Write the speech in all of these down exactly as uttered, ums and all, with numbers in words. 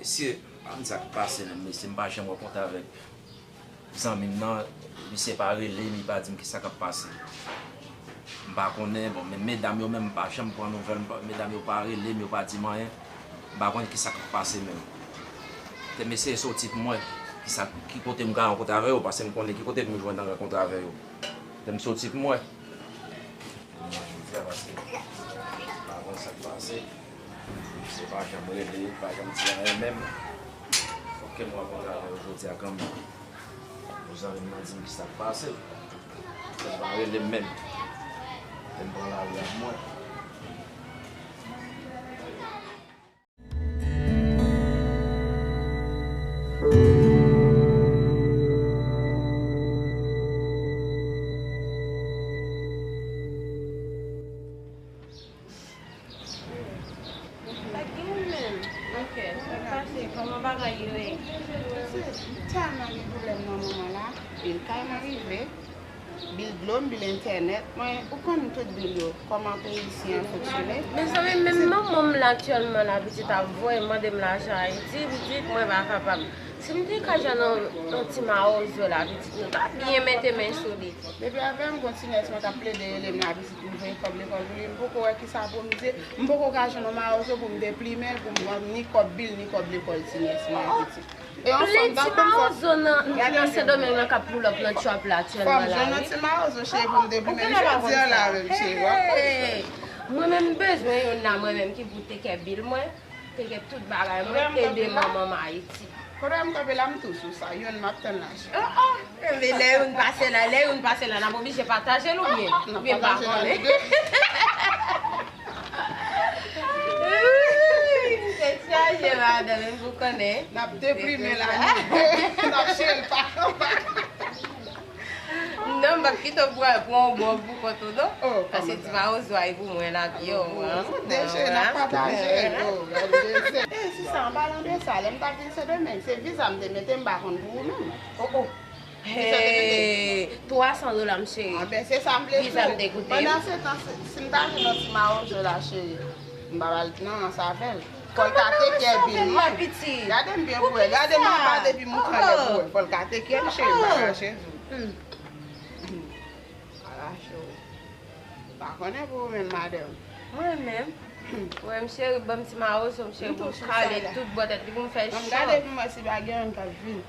Mesye, pa m sa k pase menm, mesye, m pa janm rankontre avèk zanmi m nan, misye pa rele m, li pa di m kisa k ap pase. M pa konnen, bon, men medam yo menm, m pa janm pran nouvèl, m pa, medam yo pa rele m, yo pa di m anyen. M pa konnen kisa k ap pase menm. Te m eseye soti pou m wè kisa, ki kote m ka rankontre avè yo, paske m konnen ki kote pou m jwenn nan rankontre avè yo. Te m soti pou m wè. Jodi a, paske m pa konn sa k pase. Misye pa janm rele, pa janm di anyen menm. Fòk ke m rankontre avè yo jodi a kanmenm. Pou zanmi m nan di m kisa k pase. Misye pa rele m menm. Te m pran lari ak mwen. Sa k gen menm? Ok, sa k pase? Kòman bagay yo ye? Mesye, m tèlman gen pwoblèm nan moman la. Bil kay mwen rive, bil dlo m, bil entènèt mwen, ou konn tout bil yo. Kòman peyi isi an fonksyone? Mezanmi, menm manman m la aktyèlman la, pitit ap voye mande m lajan Ayiti, pitit mwen pa kapab. Si m te ka jwenn yon, yon ti mawozo la, pitit nou ta byen mete men sou li. Depi avè m, gon ti nès mwen k ap plede rele m la, pitit m voye kòb lekòl pou li, m poko wè kisa pou m di, m poko ka jwenn yon mawozo pou m deplimen, pou m ban ni kòb bil, ni kòb lekòl ti nès mwen an, pitit. E yon fanm tankou m, fò, gade yon ti mawozo nan, nan Sendomeng nan k ap pull up nan trap la aktyèlman la, wi. Fò m jwenn yon ti mawozo, cheri, pou m deplimen. Jodi a la menm, cheri, w ap konn sa. Hey! Mwen menm, m bezwen youn la, mwen menm, ki pou teke bil mwen. Te gen tout bagay mwen, ede manman m Ayiti. Kote m kanpe la, m tou sou sa. Youn m ap tann la, cheri. Oh, oh. Men lè youn pase la, lè youn pase la, n ap oblije pataje l oubyen? N ap pataje l ann de. Ui, tèt chaje, madanm, men pou konnen. N ap deprime la, nou de. N ap chire l pa anba. Non, m p ap kite w pran, pran yon bò pou kont ou, non. Oh, paske ti mawozo a e pou mwen, l ap ye w, an. Deje, n ap pataje. Oh, gade de se. Eh, sista, an palan de sa, lè m t ap vin Sendomeng, se viza m te mete, m pa konn pou ou menm. Oh, oh. Viza te mete. Hey, twa san dola, m cheri. Ah, ben, se sa m vle di w. Viza m te koute. Pandan se tan, si, si m ta jwenn yon ti mawozo la, cheri, m pa pral nan ansanm avè l. Fò l ka teke bil mwen. Gade m byen pou wè. Gade m anba depi m kanpe pou wè. Fò l ka teke m, cheri, m pa rache di w. Hmm. Hmm. Pa rache w. Pa konnen pou ou menm, madanm. Mwen menm? Ou wè m cheri, ban m ti mawozo, m cheri, pou m kale tout bò tèt li, pou m fè cho. Ban m gade pou m wè si pa gen youn k ap vini.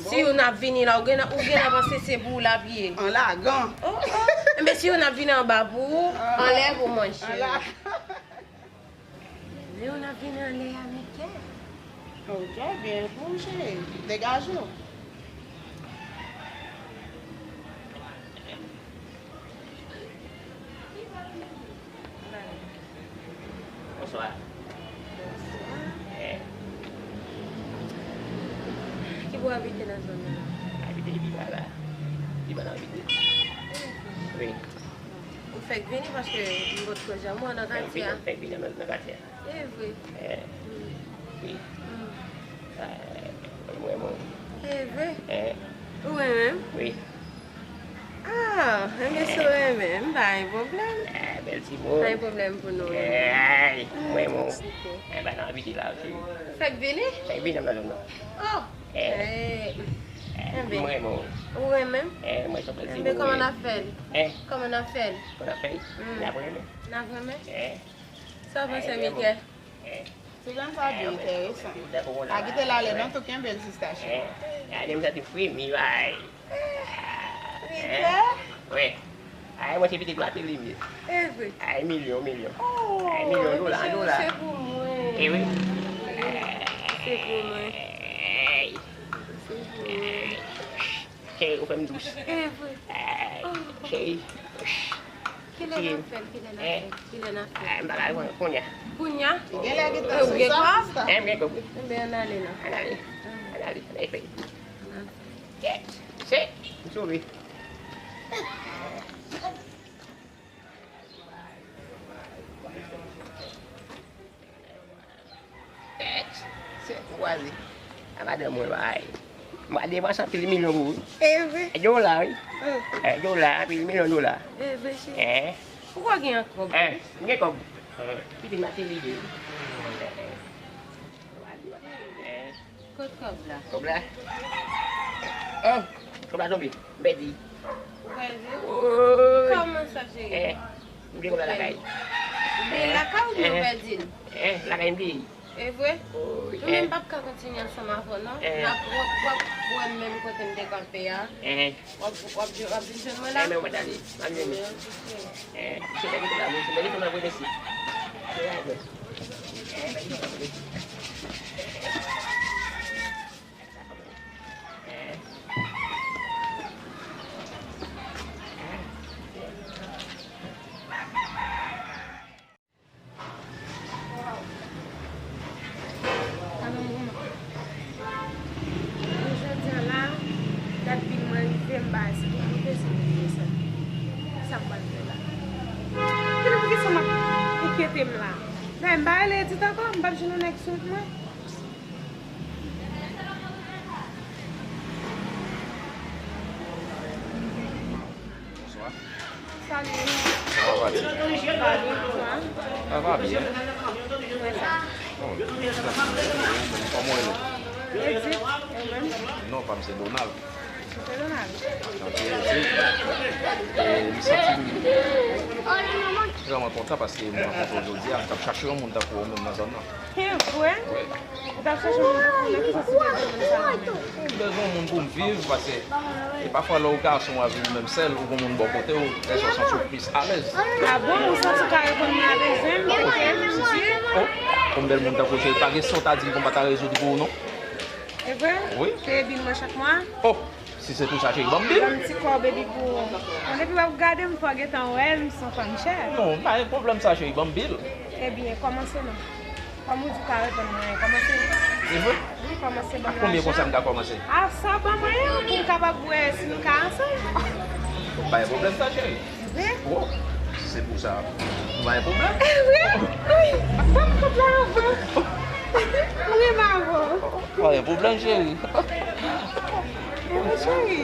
Si youn ap vini la, ou gen, ou gen panse se pou ou l ap ye. An lagan. Oh, oh. Enben, si youn ap vini anba pou ou, anlè pou mwen, cheri. An lagan. Leona vin anlè a, Mike. Oh, trè byen pou w, cheri. Degaje w. Bonswa. Bonswa. Eh. Ki bò w abite nan zòn nan? Abite pi ba la. Pi ba la abite. Wi. Ou fèk vini paske m potko janm wè w nan katye a. Fèk vini, fèk vini nan, nan katye a. E vre? Eh. Mm. Wi. Mm. Ah, mwen renmen w. E vre? Eh. Ou renmen m? Wi. Ah, enben si w renmen m, m pa gen pwoblèm. Eh, bèl ti moun. Pa gen pwoblèm pou nou. Eh, mwen renmen w. Mèsi. Eh, ba nan abite la, cheri. Fèk vini? Fèk vini nan zòn nan. Oh! Eh. Eh. Eh, enben. Mwen renmen w. Ou renmen m? Eh, mwen se yon bèl ti moun. Enben, kòman n ap fè l? Eh. Kòman n ap fè l? Kòman n ap fè l? Mm. N ap renmen. N ap renmen? Eh. Sa w panse, Mike? Eh. Ti jèn sa byen enteresan. Pa kite l ale non, tou kenbe l, sista cheri. Eh. Gade m santi fremi, bay. Mike? Wi. Ay, mwen se pitit Mateli m ye. E vre? Ay, milyon, milyon. Oh, ay, milyon dola, dola. Se pou mwen. E wi. Se pou mwen. Ay. Se pou mwen. Cheri, ou fè m dous. E vre? Ay, cheri. Kilè n ap fè l? Kilè n ap fè l? Kilè n ap fè l? Ay, m pa ka jwenn kounye a. Kounye a? Ou gen lè gen tan sou sa, sista. Eh, m gen kòb, wi. Enben, ann ale non. Ann ale. Ann ale, ann ale fè. Ann ale. Kèt. Se, m sove. Se kwaze. A madanm mwen bay. M pa depanse anpil milyon pou ou. E vre? E dola, wi. Mm. E dola, anpil milyon dola. E vre, cheri. Eh. Ou kwè gen kòb? Eh, m gen kòb. Eh, pitit Mateli ye. Eh, eh. Kot kòb la? Kòb la? Oh, kòb la tonbe. M pèdi. Ou pèdi? Woy. Kòman sa, cheri? Eh, m gen kòb la lakay. Ou gen lakay oubyen ou pèdi l? Eh, lakay m gen. E vre? Woy. Nou menm p ap ka kontinye ansanm avè w non. N ap, w ap, w ap wè m menm kote m te kanpe a. W ap, w ap, w ap vin jwenn mwen la? Eh, men mwen ale. M ap jwenn. Eh, misye te kite la, misye te kite la, mwen resi. Alò, manman. Jodi a la, dat bil mwen rive, m pa resi pou mwen peze m bliye sa. Sa m pral fè la? Kilè, poukisa m ap enkyete m la? Dayè, m pa rele Edith ankò, m p ap jwenn yon nèg sou wout mwen. Bonswa. Salut. Kòman va, ti? Salut, bonsoir. Sa va byen? Mwen sa. Oh, kòman w rele? Edith, e ou menm? Non pa m se Donald. Ou se Donald? Enchanté, Edith. E m santi m vrèman kontan paske m rankontre w jodi a. M t ap chache yon moun tankou ou menm nan zòn nan. Vre? Wi. Ou t ap chache moun pou nan ki sans ou bezwen moun sa menm? Mwen bezwen yon moun pou m viv, paske e pafwa lè w gason w ap viv menm sèl, ou gon moun bò kote w, lè sa w santi w plis alèz. A bon, ou santi w ka reponn mwen a bezwen m, kote m di? Oh, yon bèl moun tankou w, cheri, pa gen sa w ta di m pou m pa ta rezoud pou ou non. E vre? Wi. Peye bil mwen chak mwa? Oh, si se pou sa, cheri, ban m bil. Ban m ti kòb epi pou, bon, depi w ap gade m, fò w gentan wè m, se yon fanm chè. Non, pa gen pwoblèm sa, cheri, ban m bil. Ebyen, kòmanse non. Kòm ou di w ka reponn mwen, kòmanse. Se vre? Wi, kòmanse ban m lajan. A konbyen konsa m ka kòmanse? A san, ban mwen yo, pou m kapab wè si nou ka ansanm. Pa gen pwoblèm sa, cheri. Vre? Oh, si se pou sa, nou pa gen pwoblèm. Vre? Wi. Ban m kòb la avan. M renmen avè w. Pa gen pwoblèm, cheri. Cheri.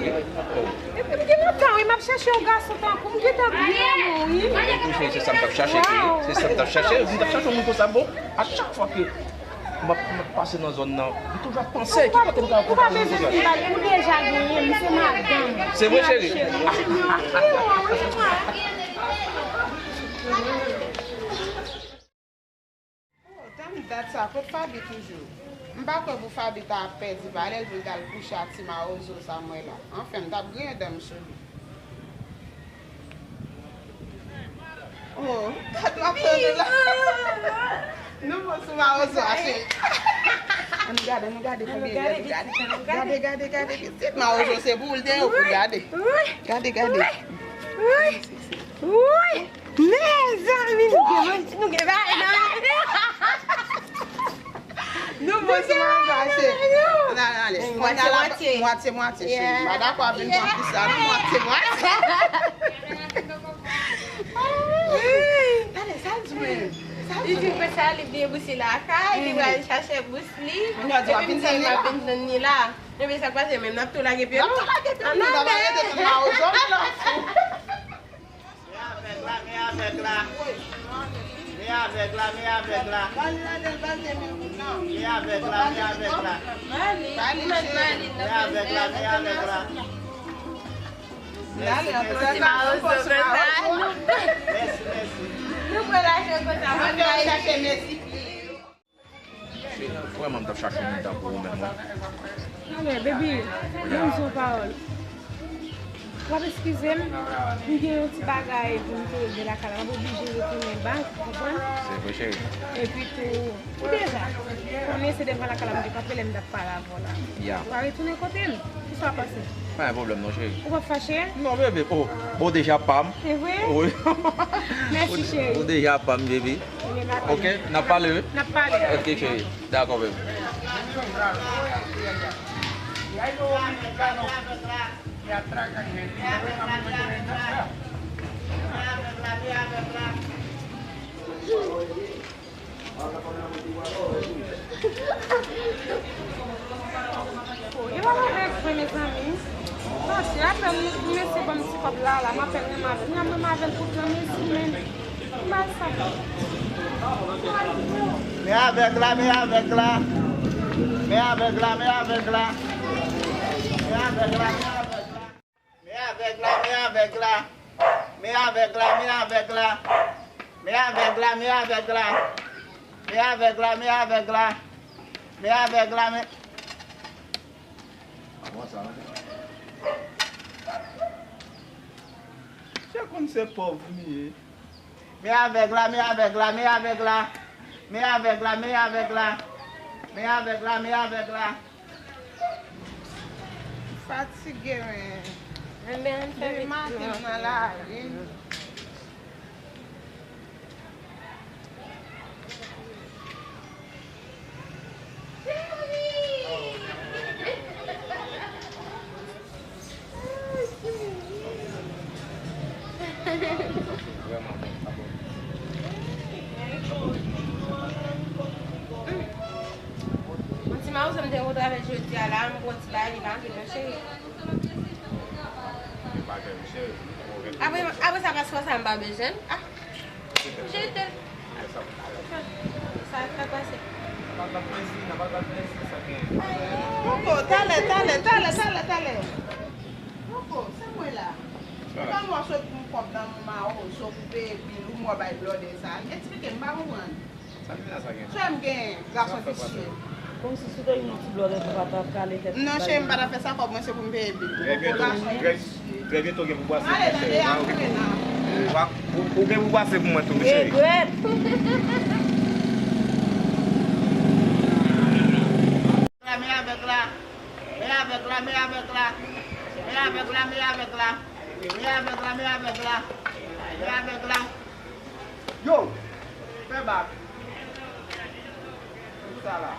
Epi m gen lontan, wi, m ap chache yon gason tankou w, m gentan bliye w, wi. Mwen tou, cheri, se sa m t ap chache, cheri. Se sa m t ap chache. M t ap chache yon moun konsa, bon. A chak fwa ke m ap, m ap pase nan zòn nan, m toujou ap panse ki kote m ka rankontre yon moun konsa. Ou pa bezwen di m, ou deja genyen, m se madanm. Se vre, cheri? Wi, wi, wi. Oh, tann dat sa, kot Faby toujou? M pa kwè pou Faby ta ap pèdi valè l pou l t al kouche ak ti mawozo sa m wè la. Anfen, m t ap griyen dan m sou li. Oh, gad w ap fè la. Nou bon sou mawozo a, cheri. Ann gade, ann gade konbyen lè nou gade. Gade, gade, gade, pitit mawozo se pou l te yo pou gade. Gade, gade. Woy! Mezanmi, nou gen, nou gen bagay nan men. Nou bon sou mawozo a, cheri. Ann ale, ann ale. Mwatye, mwatye. Mwatye, mwatye, cheri. M pa dakò avè n pran kisa, non, mwatye, mwatye. Tande, sa l di menm? Sa l di? Li di l pral sali byen bous li lakay, li pral chache bous li. Epi m di l m ap vin jwenn li la. Ebyen, sa k pase menm? N ap tou lage pye nou? N ap tou lage pye nou, nou pa rete tann mawozo, non. Men avèg la, men avèg la. Men avèg la, men avèg la. Men avèg la, men avèg la. Men avèg la, men avèg la. Mèsi, mèsi. Mèsi, mèsi. Nou pran lajan konsa, mwen chache mèsi. Vrèman, m t ap chache yon moun tankou ou menm, wi. Alè, baby, ban m di w yon pawòl. W ap eskize m, m gen yon ti bagay pou m te regle lakay la. M ap oblije retounen bak, ou konprann? Se vre, cheri. Epi tou, ou deja konnen se devan lakay la m te kanpe lè m t ap pale avè w la. Ya. Ou ka retounen kote m. Kisa w panse? Pa gen pwoblèm non, cheri. Ou p ap fache? Non, bebe. Oh, ou deja pa m. Se vre? Wi. Mèsi, cheri. Ou deja pa m, bebe. Ok, n ap pale, wi? N ap pale. Ok, cheri. Dakò, bebe. Yo, pa avèk vre, mezanmi. Paske apèn mesye ban m ti kòb la, la, m apèn renmen avè l. M renmen avè l pou granmesi, men. Ki bagay sa? Men avèg la, men avèg la. Men avèg la, men avèg la. Men avèg la, men avèg la. Men avèg la, men avèg la. Men avèg la, men avèg la. Men avèg la, men avèg la. Men avèg la, men avèg la. Men avèg la, men. Misye konn se pòv li ye. Men avèg la, men avèg la, men avèg la. Men avèg la, men avèg la. Men avèg la, men avèg la. Fatige, men. Depi maten m nan lari. Yon ti mawzè m te rankontre avèk jodi a la, m pran ti bagay, li pa anpil non, cheri. Apre, apre sa, paspò sa, m pa bezwen l. Ah. Jete. Sa, sa k ap pase? Poko, talè, talè, talè, talè, talè. Poko, se mwen la. Kòman w sot pou kòb nan men mawozo pou peye bil, ou mò bay blòdè sa? Eksplike m, m pa konprann. Sa ki nan sa gen? Frè m gen gason visye. Kòmsi si w te gen yon ti blòdè tou pa t ap kale tèt. Non, cheri, m pa t ap fè sa, kòb mwen se pou m peye bil. Trè byento, trè, trè byento gen pou bwase pou mwen, cheri. Ou, ou gen pou bwase pou mwen tou, wi, cheri. Regrèt. Men avèg la. Men avèg la, men avèg la. Men avèg la, men avèg la. Men avèg la, men avèg la. Men avèg la. Yo! Fè bak. Sa la.